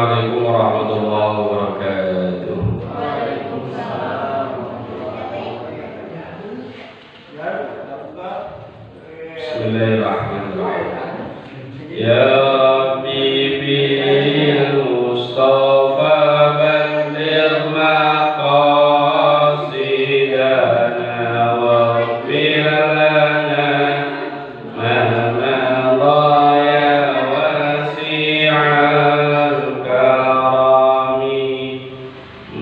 Assalamualaikum warahmatullahi wabarakatuh. Waalaikumsalam. Bismillahirrahmanirrahim. Ya Rabbi bil Mustafa balligh maqasidana waghfir lana ma madha ya wasi'al karami.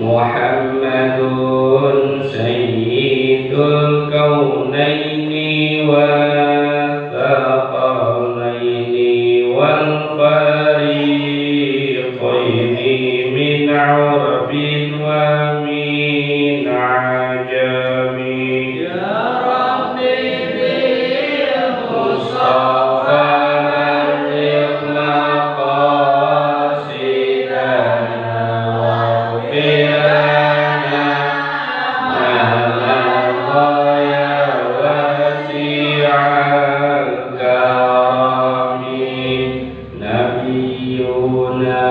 Muhammadun sayyidul kaunaini wath-thaqalaini wal-fariqaini min 'urbin wa min 'ajami. Ya Rabbi bil Mustafa balligh maqasidana waghfir lana ma madha ya wasi'al karami. Nabiyuna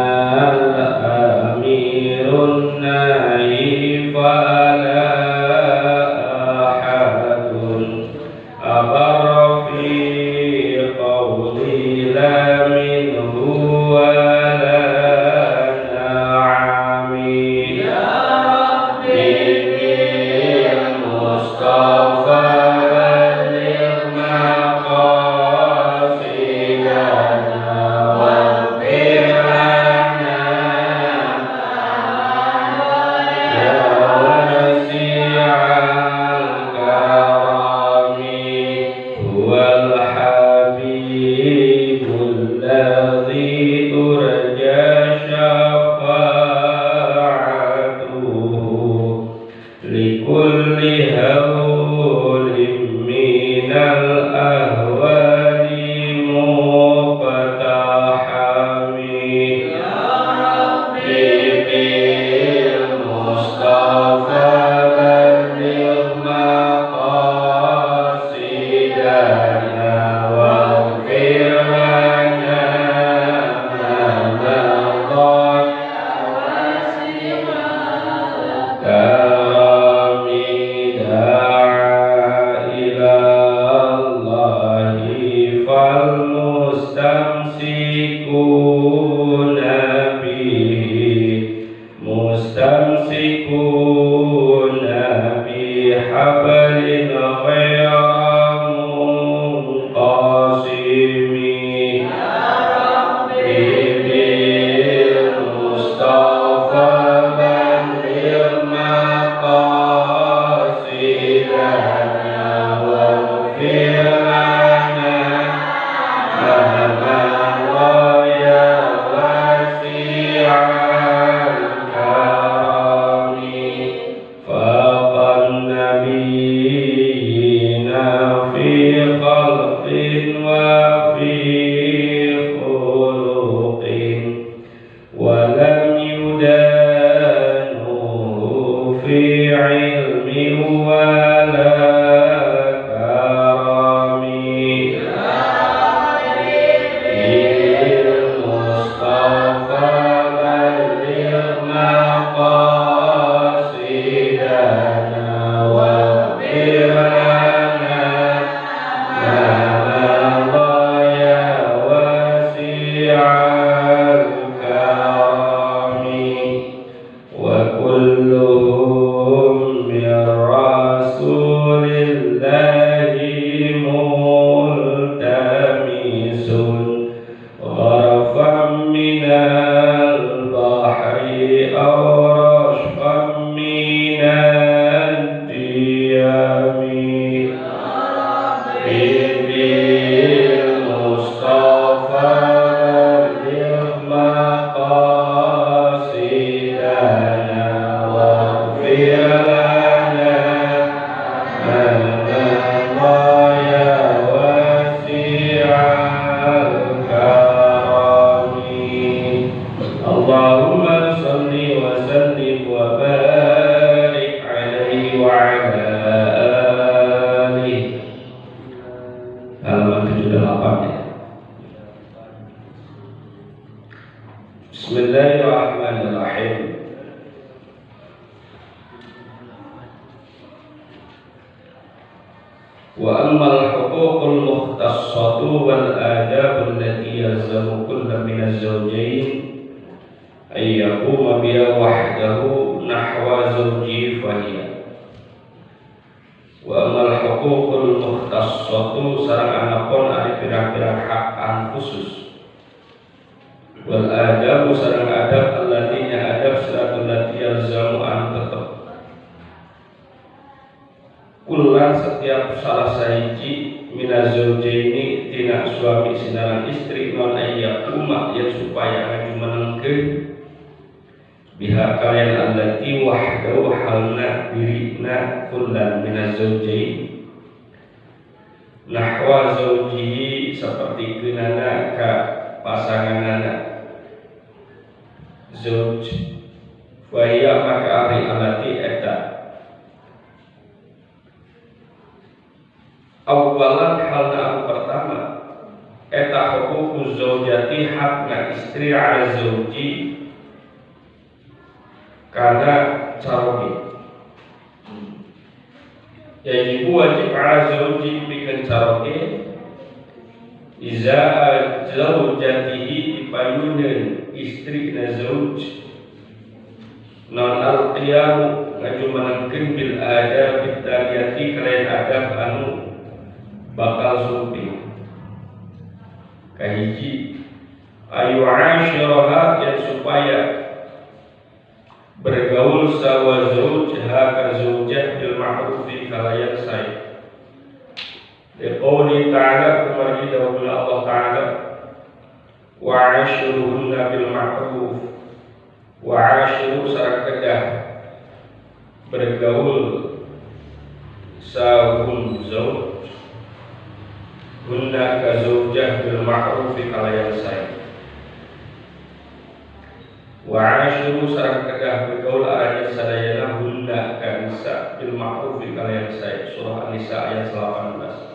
al-amirun nahi fala ahadun abarra fi qawli la minhu wa la na'ami. Ya Rabbi bil Mustafa balligh maqasidana waghfir lana ya wasi'al karami. Huwal habibul ladzi turja syafa'atuhu likulli hawlin minal ahwali muqtahami. Ya Rabbi bil Mustafa balligh maqasidana waghfir lana ma madha karami. Da'a ila Allahi falmustamsikuna bihi mustamsikuna bihablin ghaira munqasimi. Ya Rabbi bil Mustafa balligh maqasidana waghfir lana ma madha ya wasi'al karami. Faqan nabiyyina fi khalqin wa fi khuluqin wa lam yudanuhu fi ilmin wa la karami. Bil Mustafa balligh maqasidana waghfir lana ma madha ya wasi'al karami. Wa kulluhum min rasulillahi multamisun gharfan minal bahri aw rashfan minad diyami. Bil Mustafa balligh maqasidana waghfir lana ma madha ya wasi'al karami. Allahumma salli wa sallim wa barik alaihi wa ala alihi. Halaman 78 ya. Bismillahirrahmanirrahim. Wa ammal huququl mukhtassatu wal adabul lati yalzamu kullam minaz zawjayn ay yaquma biha wahdahu nahwa zawji fahiya. Wa ammal huququl mukhtassatu sareng anapun ari pirang-pirang hak anu khusus, wal adabu sareng adab allati nya adab siratul lati yalzamu anu tetep kullan setiap salah sahiji minaz zawjaini tina suami sinarang istri non ayyakuma yang supaya ngajumenengkeun biha kalian allati wahdahu halna dirina kullan minaz zawjaini nahwa zawjihi seperti keunana ka pasanganana zauj wa hiya maka ari allati eta awalan halna anu pertama eta huququz zaujati hakna istri ala zauji kana caroge yajibu wajib ala zauji pikeun caroge iza zaujatihi dipayuneun istri na zauj non al-qiyamu ngajumenengkeun bil adab taliyati kalayan adab anu bakal sumping. Kahiji ayu asyiraha yang supaya bergaul sawa zaujha ka zaujah bil ma'rufi kalayan sae. Liqouli ta'ala kumargi dawuhna Allah ta'ala wa ashiruhunna bil ma'ruf wa ashiru sareng kedah bergaul sahun zauj hunna ka zaujah bil ma'ruf kalayan sae. Wa ashiru sareng kedah bergaul aranya sadayana hunna ka nisa bil ma'ruf kalayan sae. Surah An-Nisa ayat 18.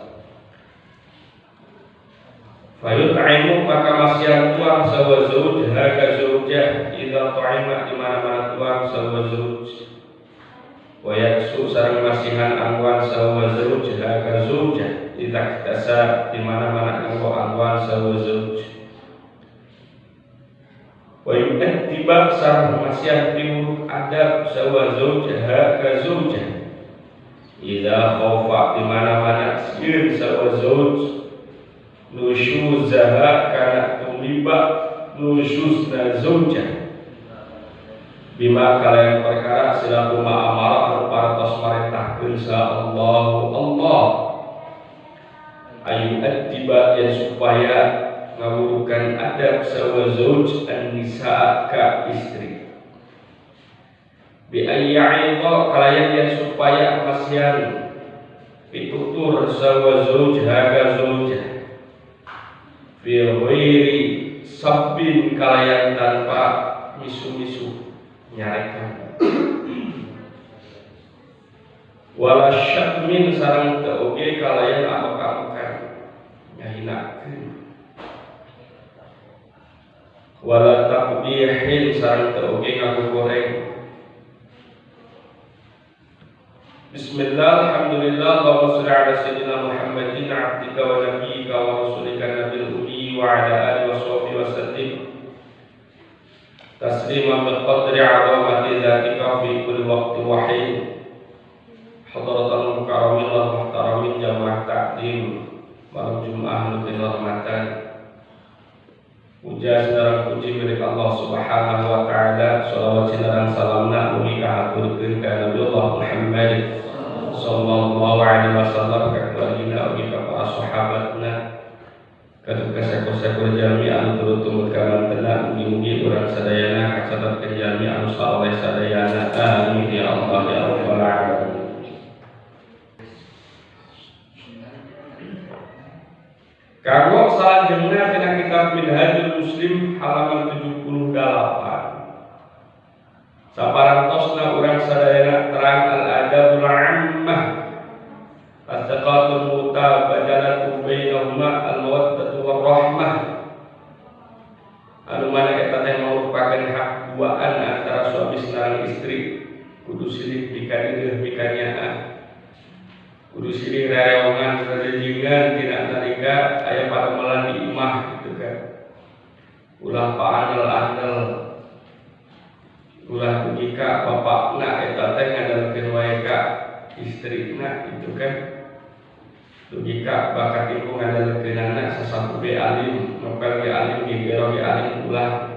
Fayut'imu maka masihan tuang sawa zauj haka zaujah idza ta'ima di mana-mana tuang sawa zauj wa yaksu sareng masihan angwan sawa zauj haka zaujah idza iktasa di mana-mana anggo angwan sawa zauj wa yu'addiba sareng masihan piwuruk adab sawa zauj haka zaujah idza khaufa di mana-mana sieun sawa zauj nushuzaha kana tumiba nushuzna zaujah bima kalayan perkara silaku ma amara anu parantos marentahkeun sa Allahu Allah ayu addiba yang supaya ngawurukan adab sawa zauj an-nisa ka istri bi ayya'idha kalayan yang supaya masihan pitutur sawa zauj ka zaujah fi ghairi sabbin kalayan tanpa misu-misu nyarekan wala syakmin sareng teu oge kalayan amok-amokan nyahinakeun wala taqbihin sareng teu oge ngagogoreng. Bismillah, alhamdulillah, Allahumma sholli ala sayyidina Muhammadin abdika wa nabiyyika wa rasulika nabil ummi wa ala alihi wa sahbihi wa sallim tasliman biqadri 'azamati dzatika fi kulli waqtin wa hin. Hadratal mukarramin wal muhtaramin jamaah taklim malam Jumat nu kinurmatan. Puja sinareng puji milik Allah Subhanahu wa taala, shalawat sinareng salamna mugi kahaturkeun ka Nabi Allah Muhammad sallallahu alaihi wasallam ka keluargina ugi ka para sahabatna ka sakur-sakur jalmi anu turut tumut ka mantena mugi-mugi urang sadayana kacatetkeun jalmi anu saleh sadayana. Amin ya Allah ya rabbal alamin. Kanggo salajengna tina kitab Minhajul Muslim halaman 78. Saparantosna urang sadayana terang al-adabul ammah as-saqatul mutabadalatu bainahuma al-mawaddatu warahmah anu mana eta teh merupakan hak duaan antara suami sareng istri kudu silih pikadeudeuh pikanyaah kudu silih rereongan Elingan tina nalika aya padamelan di imah gitu kan. Ulah paandel-andel, ulah dugi ka bapakna eta teh ngandalkeun wae ka istrina gitu kan. Dugi ka bakat ibu ngandalkeunana sasapu ge alim, ngepel ge alim, gigero ge alim ulah.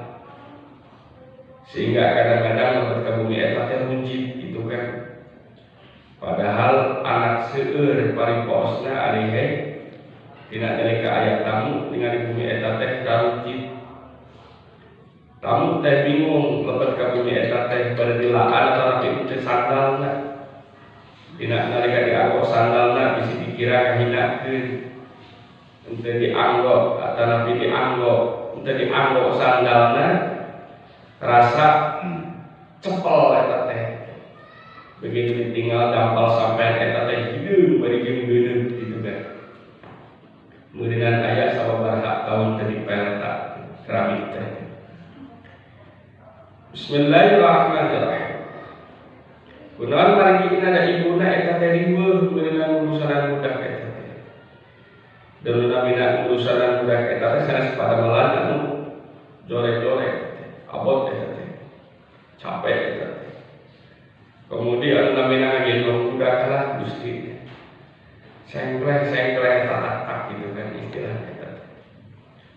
Sehingga kadang-kadang lebet ka bumi eta teh runcit gitu kan. Padahal anak seueur pariposna ari he tina nalika aya tamu ningali bumi eta teh raruncit. Tamu teh bingung lebet ka bumi eta teh bade dilaan atanapi teh sandalna. Tina nalika dianggo sandalna bisi dikira kahinakeun. Henteu dianggo atanapi dianggo, henteu dianggo sandalna rasa cepel eta teh. Begitu ditinggal dampal sampean eta teh hideung bari jeung geuneung gitu kan. Meureunan aya sababaraha taun teh dipelta keramik teh. Bismillahirrahmanirrahim. Kunaon margi da ibuna eta teh riweuh meureunan urusanan budak eta teh. Dan namina urusanan budak eta teh sanes padamelan anu jore-jore teh, abot eta teh. Capek eta teh. Kemudian namina ngagendong budak lah Gusti. Sengkleh-sengkleh tatak gitu kan istilahnya eta teh.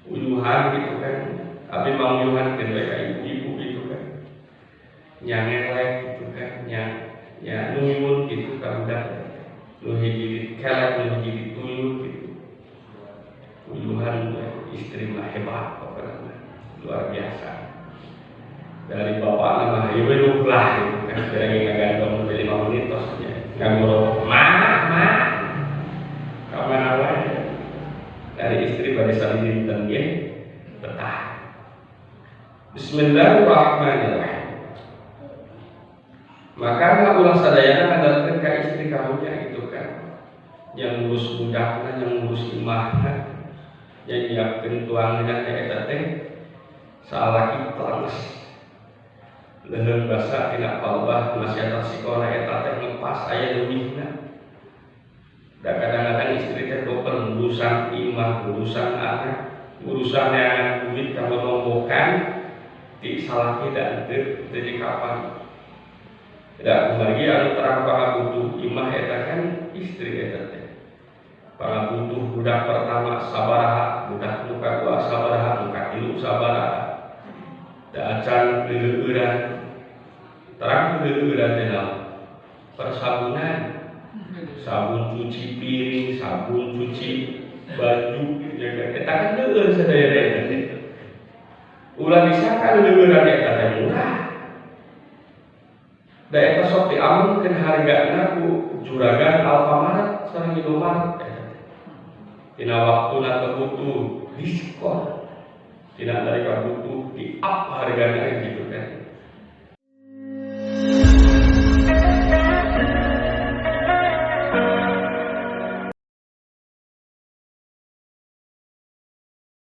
Uyuhan gitu kan. Abi manguyuhan keun we ka ibu-ibu gitu kan. Nya ngelek gitu kan, nya nuyun gitu ka budak eta teh. Nu hiji dikelek, nu hiji dituyun gitu. Uyuhan istri mah hebat pokoknya, luar biasa. Dari bapakna mah ieu we lah gitu kan, dari ngagandong 5 menit tos nya ngagorowok mah mah ka mana wae. Dari istri bade sadinten ge betah. Bismillahirrahmanirrahim. Maka ulah sadayana ngandalkeun ka istri kamunya gitu kan. Yang ngurus budakna, yang ngurus imahna, yang nyiapkeun tuanganna eta teh salaki teles. Leuheung basa tina palbah masyarakat sikona eta teh ngepas aya leuwihna. Da kadang-kadang istri teh doper urusan imah, urusan anak, urusan yang duit kanggo nombokan ti salaki da henteu teu kapan. Da kumargi anu terang pangabutuh imah eta kan istri eta teh. Pangabutuh budak pertama sabaraha, budak nu kadua sabaraha, nu katilu sabaraha. Da acan leueuran. Terang leueuran teh naon? Persabunan. Sabun cuci piring, sabun cuci baju, ya kan? Eta kan leueur sadayana eta teh. Ulah disangka leueuran eta teh murah. Da eta sok diamengkeun hargana ku juragan Alfamart sareng Indomaret eta teh. Dina waktuna teu butuh diskon. Dina nalika butuh di up hargana gitu kan.